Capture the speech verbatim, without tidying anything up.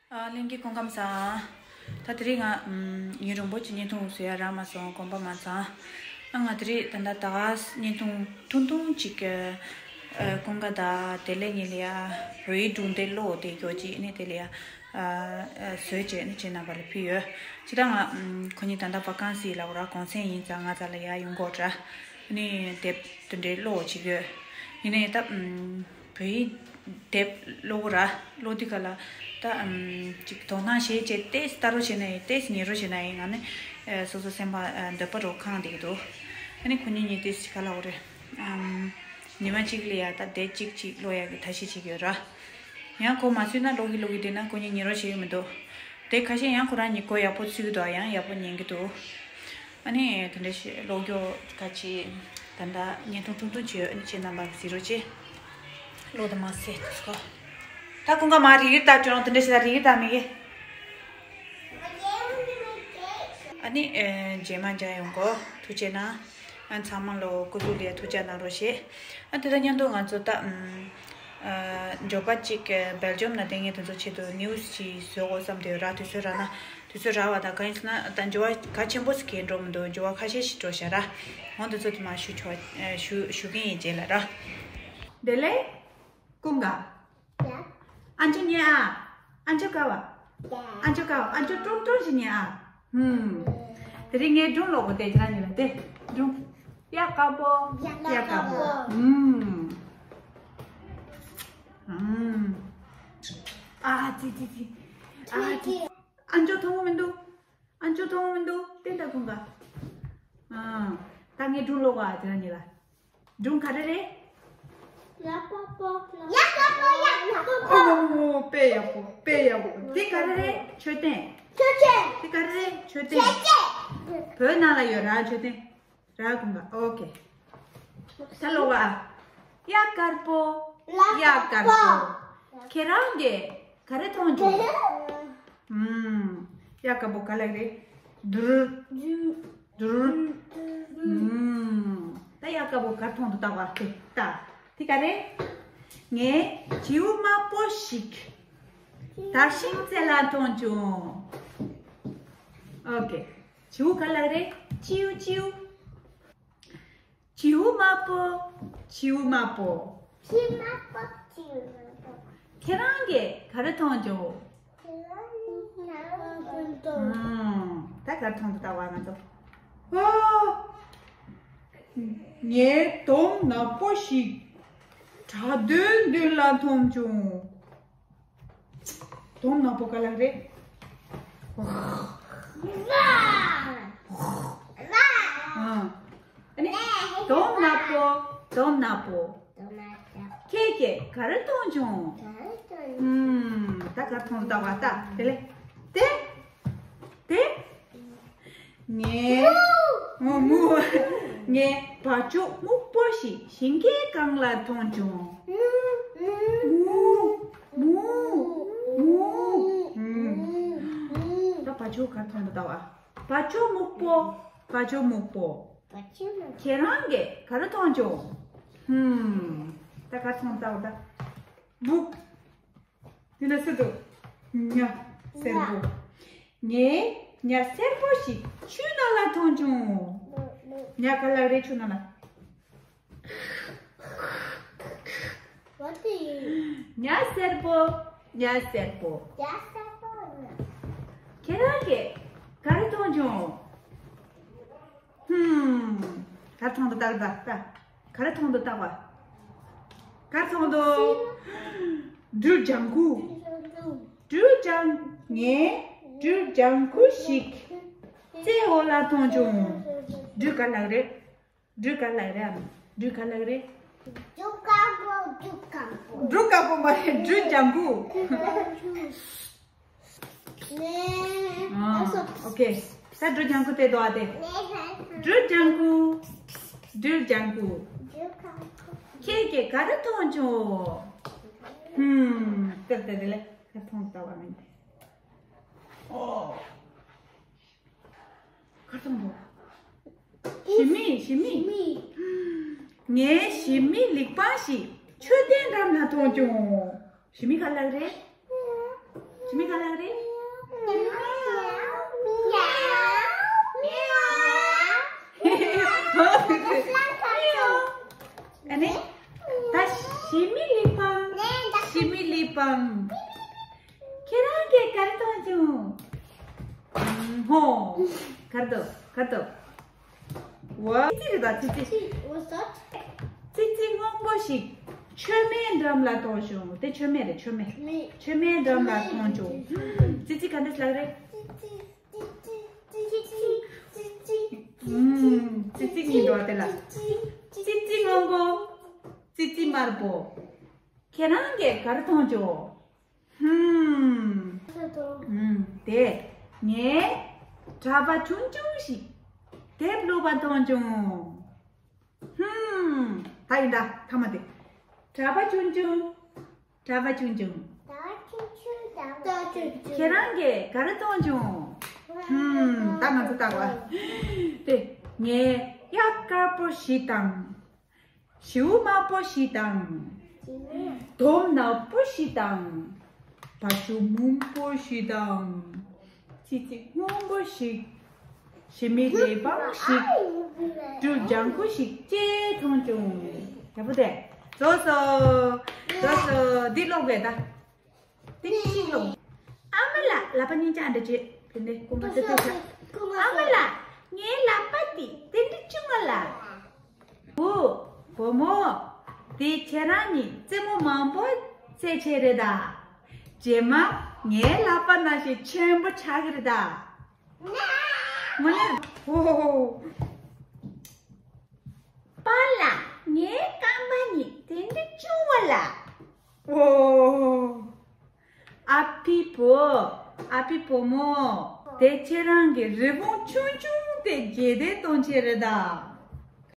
ཨ། ལྷན་རྒྱས་སྐུ་ཁམས་བཟང་། ད་དེ་རིང་ང་ཨམ་ཉིན་རིང་པོ་ཅིག་བརྙན་ཐུང་བཟོ་ཡ་རག་མ་སོང་། དགོངས་པ་མ་ཚོམས། ཨ། ང་དེ་རིང་ད་ལྟ་ད་ག་བརྙན་ཐུང་ཐུང་ཐུང་ཅིག་ཨ། ཀུན་དགའ་དང་བདེ་ལེགས་གཉིས་ལ་ཡ་བོད་ཡིག་སྒྲུང་དེབ་ཀློག་དེ་ཀྱོག་ཅིག་ནི་དེ་ལ་ཡ་ཨ་ཨ་བཟོས་བྱས་ནི་ཁྱེད་རྣམ་པ་ལ་ཕུལ་ཡོད། ཅི་ད་ང་ཨམ་ཁོ་གཉིས་ད་ལྟ་ཝ་ཀན་སི་ལབ་དགོས་ར། གུང་སེང་ཡིན་ཙང་ང་རྩ་ལ་ཡ་ཡོང་གི་ཡོད་ར། ནི་དེབ་དེ་འདྲའི་ཀློག་བྱེད་ཀྱི་ཡོད། ཡིན་ནའི་ད་ཨམ་བོད་ཡིག་དེབ་ཀློག་ར། ཀློག་དུས་ག་ལ་ད་ཨམ་ཅིག་དོ་སྣང་བྱེད་བྱེད་ཏོག་ཙམ་ལྟ་རོགས་བྱས་ན་ཡིན། ཏོག་ཙམ་ཉན་རོགས་བྱས་ན་ཡིན། ང་ནི་ཨ་སོ་སོ་སེམས་པ་ཨ་འདོད་པ་རོ་ཁེངས་བསྡད་ཀྱི་འདུག་ཨ་ནི་ཁོ་གཉིས་གཉིས་ཏོག་ཙམ་ག་ལབ་དགོས་རེད། ཨམ་ཉི་མ་གཅིག་ལ་ཡ་ད་དེབ་གཅིག་གཅིག་ཀློག་ཡ་གི་ཐབས་ཤེས་བྱེད་ཀྱི་ཡོད་ར། ཡང་ཁོ་མ་བཟོས་ན་ཀློག་གི་ཀློག་གི་བསྡད་ན་ཁོ་གཉིས་ཉན་རོགས་བྱེད་ཀྱི་མི་འདུག་དེ་ཁ་ཤས་ཡང་ཁོ་རང་གཉིས་གོ་ཡག་པོ་ཚུད་ཀྱི་འདུག་ཡང་ཡག་པོ་ཉན་གྱི་འདུག་ཨ་ནི་དེ་འདྲ་ཞིག་ཀློག་རྒྱུ་ག་ཅི། ད་ལྟ་བརྙན་ཐུང་ཐུང་ཐུང་ཅིག་ཡོད། ཨ་ནི་ཁྱེད་རྣམ་པ་གཟིགས་རོགས་བྱེད། ཀློག་དང་མ་ཟད་དུ་སྐོ། ད་ཀུན་དགའ་མ་རིག་རིག་ལྟ་ཅོང་དེ་འདྲ་ཞིག་ལ་རིག་རིག་ལྟ་མི་དགོས། ཨ་ནི་ཨེ་རྗེས་མ་མཇལ་ཡོང་གོ། ཐུགས་རྗེ་གནང་། ཨ་ཚང་མ་ལོ་སྐུ་གཟུགས་ལ་ཐུགས་ཅག་གནང་རོགས་བྱེད། ཨ་དེ་དང་མཉམ་དུ་ང་ཚོ་ད་ཨམ་ཨ་འབྱོར་པ་གཅིག་སྦེལ་ཇམ་ན་བསྡད་མཁན་དེ་ཚོ་ཆེད་དུ་ནིའུ་སི་ཅིག་བཟོ་དགོས་བསམ་དེ་ར། དུས་ཚོད་རག་ན་དུས་ཚོད་རག་པ་དང་། གང་ཡིན་ཟེར་ན་ད་འབྱོར་བ་གལ་ཆེན་པོ་ཟེར་མཁན་འགྲོ་མི་འདུག་འབྱོར་བ་ཁ་ཤས་ཤིག་འགྲོ་ཤག་ར། འོ་དེ་ཚོ་དེ་མ་ཞུ་ཆོག་ཨ་ཞུ་ཞུ་མཁན་ཡིན། རྗེས་ལ་ར། བདེ་ལེགས། ཀུན་དགའ། ཡ། ཨ་མཆོག་ཉལ་ཨ། ཨ་མཆོག་དགའ་བ། ཡ། ཨ་མཆོག་དགའ་བ། ཨ་མཆོག་ཀྲོང་ཀྲོང་ཞིག་ཉལ་ཨ། ཧུམ། དེ་རིང་ངས་སྒྲུང་ཀློག་གོ། དེ་ཁྱེད་རང་གཉིས་ལ་དེ་སྒྲུང་། ཡ་དཀར་པོ། ཡ་དཀར་པོ། ཧུམ། ཧུམ། ཨ་ཙི་ཙི་ཙི། ཨ་ཙི། ཨ་མཆོག་མཐོང་གི་མི་འདུག་ཨ་མཆོག་མཐོང་གི་མི་འདུག་བསྟན་དང་ཀུན་དགའ། ཨ། ད་ངས་སྒྲུང་ཀློག་གོ་ཨ། དེ་རང་གཉིས་ལ། སྒྲུང་ག་རེ་རེད། ལ་པ་པོ། ཡ་ཀ་པོ། ཡ་ཀ་པོ། ཨོ། དཔེ་ཡག་པོ། དཔེ་ཡག་པོ། དེ་ག་རེ་རེད། མཆོད་རྟེན། མཆོད་རྟེན། དེ་ག་རེ་རེད། མཆོད་རྟེན། མཆོད་རྟེན། བོད་ནང་ལ་ཡོད་ར་མཆོད་རྟེན། ར་ཀུན་དགའ། ཨོ་ཁེ། ད་ཀློག་གོ་ཨ། ཡ་དཀར་པོ། ལ་ཡ་དཀར་པོ། ཁྱེད་རང་གིས་ག་རེ་མཐོང་བྱུང་། ཧུམ། ཡ་དཀར་པོ་ག་ལབ་རེད། དུར། དུར། ཧུམ། ད་ཡ་དཀར་པོ་ག་རེ་མཐོང་འདུག་ལྟ་བ་དེ་ལྟ། དེ་ག་རེད། ངས་བྱིའུ་དམར་པོ་ཞིག་དར་ཤིང་རྩེ་ལ་མཐོང་བྱུང་། ཨོ་ཁེ། བྱིའུ་ག་ལབ་རེད། ཅིའུ་ཅིའུ། བྱིའུ་དམར་པོ། བྱིའུ་དམར་པོ། བྱིའུ་དམར་པོ། བྱིའུ་དམར་པོ། ཁྱེད་རང་གིས་ག་རེ་མཐོང་བྱུང་། ཁྱེད་རང་གིས་ག་རེ་མཐོང་བྱུང་། ཨང་། ད་ག་རེ་མཐོང་འདུག་ལྟ་བ་ང་ཚོ། ཨོ། ངས་དོམ་ནག་པོ་ཞིག་བྲག་མདུན་མདུན་ལ་མཐོང་བྱུང་། དོམ་ནག་པོ་ག་ལབ་རེད། ཨ་ནི། དོམ་ནག་པོ། དོམ་ནག་པོ། ཁྱེད་ཀྱིས་ག་རེ་མཐོང་བྱུང་། ཧུམ། ད་ག་རེ་མཐོང་ལྟ་བ་ལྟ། དེ་ལས། དེ། དེ། ངས། མུ། མུ། ངས་བ་ཕྱུགས་སྨུག་པོ་ཞིག་ཞིང་ཁའི་སྒང་ལ་མཐོང་བྱུང་། མུ། མུ། མུ། ད་བ་ཕྱུགས་ག་རེ་མཐོང་འདུག་ལྟ་བ། བ་ཕྱུགས་སྨུག་པོ། བ་ཕྱུགས་སྨུག་པོ། ཁྱེད་རང་གིས་ག་རེ་མཐོང་བྱུང་། ཧུམ། ད་ག་རེ་མཐོང་ལྟ་བ་ད། སྦུག་དེ་ནས་སུ་འདུག་ཉ་སེར་པོ། ངས་ཉ་སེར་པོ་ཞིག་ཆུའི་ནང་ལ་མཐོང་བྱུང་། ཉ་ག་ལབ་རེད་ཆུ་ནང་ལ། What do you ཉ་སེར་པོ། ཉ་སེར་པོ། ཁྱེད་རང་གིས་ག་རེ་མཐོང་བྱུང་། ཧུམ། ག་རེ་མཐོང་འདུག་ལྟ་གི་ད་ལྟ། ག་རེ་མཐོང་འདུག་ལྟ་བ། ག་རེ་མཐོང་འདུག་སྦྲུལ་ལྗང་ཁུ། སྦྲུལ་ལྗང་། ངས་སྦྲུལ་ལྗང་ཁུ་ཞིག་རྩེའི་འོག་ལ་མཐོང་བྱུང་། སྦྲུལ་ག་ལབ་རེད། སྦྲུལ་ག་ལབ་རེད། ཨ་མ། སྦྲུལ་ག་ལབ་རེད། སྦྲུལ་དཀར་པོ། སྦྲུལ་དཀར་པོ། སྦྲུལ་དཀར་པོ་མ་རེད། སྦྲུལ་ལྗང་ཁུ། ཨ། ཨོ་ཁེ། ད་སྦྲུལ་ལྗང་ཁུ་དེ་འདུག་ཨ་དེ། སྦྲུལ་ལྗང་ཁུ། སྦྲུལ་ལྗང་ཁུ། ཁྱེད་ཀྱིས་ག་རེ་མཐོང་བྱུང་། ཧུམ། ཏེ་ཏེ་ཏེ་ལེ། ག་རེ་མཐོང་ལྟ་བ་མིན། ཨོ། ག་རེ་མཐོང་འདུག་ཞི་མི། ཞི་མི། ཞི་མི། ངས་ཞི་མི་ལེགས་པ་ཞིག་མཆོད་རྟེན་འགྲམ་ལ་མཐོང་བྱུང་། ཞི་མི་ག་ལབ་རེད། ཞི་མི་ག་ལ་རེད། ཨ་ནི། ད་ཞི་མི་ལི་པང་། ཞི་མི་ལི་པང་། ཁྱེད་རང་གིས་ག་རེ་མཐོང་བྱུང་། ཧོ། གར་དོ་གར་དོ། ཝ། ཙི་ཙི་རེད་ད་ཙི་ཙི། ཙི་ཙི་སྔོན་པོ་ཞིག་མཆོད་མེའི་འགྲམ་ལ་མཐོང་བྱུང་། དེ་མཆོད་མེ་རེད། མཆོད་མེ། མཆོད་མེའི་འགྲམ་ལ་མཐོང་བྱུང་། ཙི་ཙི་ག་འདྲ་ལབ་རེད། ཙི་ཙི་གཉིས་འདུག་དེ་ལ། ཙི་ཙི་སྔོན་པོ། ཙི་ཙི་དམར་པོ། ཁྱེད་རང་གིས་ག་རེ་མཐོང་བྱུང་། ཧུམ། ཧུམ། དེ། ངས་གྲྭ་པ་ཆུང་ཆུང་ཞིག་དེབ་ཀློག་པ་མཐོང་བྱུང་། ཧུམ། ད་ཡིན་ད་ཐ་མ་དེ། གྲྭ་པ་ཆུང་ཆུང་། གྲྭ་པ་ཆུང་ཆུང་། ཁྱེད་རང་གིས་ག་རེ་མཐོང་བྱུང་། ཧུམ། ད་ང་ཚོ་ལྟ་གོ། དེ། ངས་གཡག་དཀར་པོ་ཞིག་དང་། བྱིའུ་དམར་པོ་ཞིག་དང་། དོམ་ནག་པོ་ཞིག་དང་། བ་ཕྱུགས་སྔོན་པོ་ཞིག་དང་། ཙི་ཙི་སྔོན་པོ་ཞིག་ཞི་མི་ལི་པང་ཞིག་སྦྲུལ་ལྗང་ཁུ་ཞིག་ཅེས་མཐོང་བྱུང་། ཡག་པོ་དེ། རྫོགས་སོ། རྫོགས་སོ། འདི་ཀློག་དགོས་ད། ཏིང་ཏིང་ལོ། ཨ་མ་ལགས། ལག་པ་གཉིས་ཀྱང་འདྲ་བྱེད། དེ་འདྲའི་རྐུན་མ་ཏོག་ཏོག་བྱ། ཨ་མ་ལགས། ངའི་ལག་པ་དེ་དེ་འདྲ་བྱུང་བ་ལ། བུ། བུ་མོ། དེ་ཁྱེད་རང་གཉིས་རྩེད་མོ་མང་པོ་རྩེད་བྱས་རེད་ད། རྗེས་མ་ངའི་ལག་པ་ནང་བཞིན་ཆེན་པོ་ཆགས་ཀྱི་རེད་ད། དངོས་གནས། ཧོ་ཧོ་ཧོ། པཱ་ལགས། ངའི་རྐང་པ་གཉིས་དེ་འདྲ་བྱུང་བ་ལ། ཨོ། ཨ་ཕི་བུ། ཨ་ཕི་བུ་མོ། དེ་ཁྱེད་རང་གི་རི་བོང་ཆུང་ཆུང་དེ་རྗེས་འདེད་གཏོང་བྱས་རེད་ད།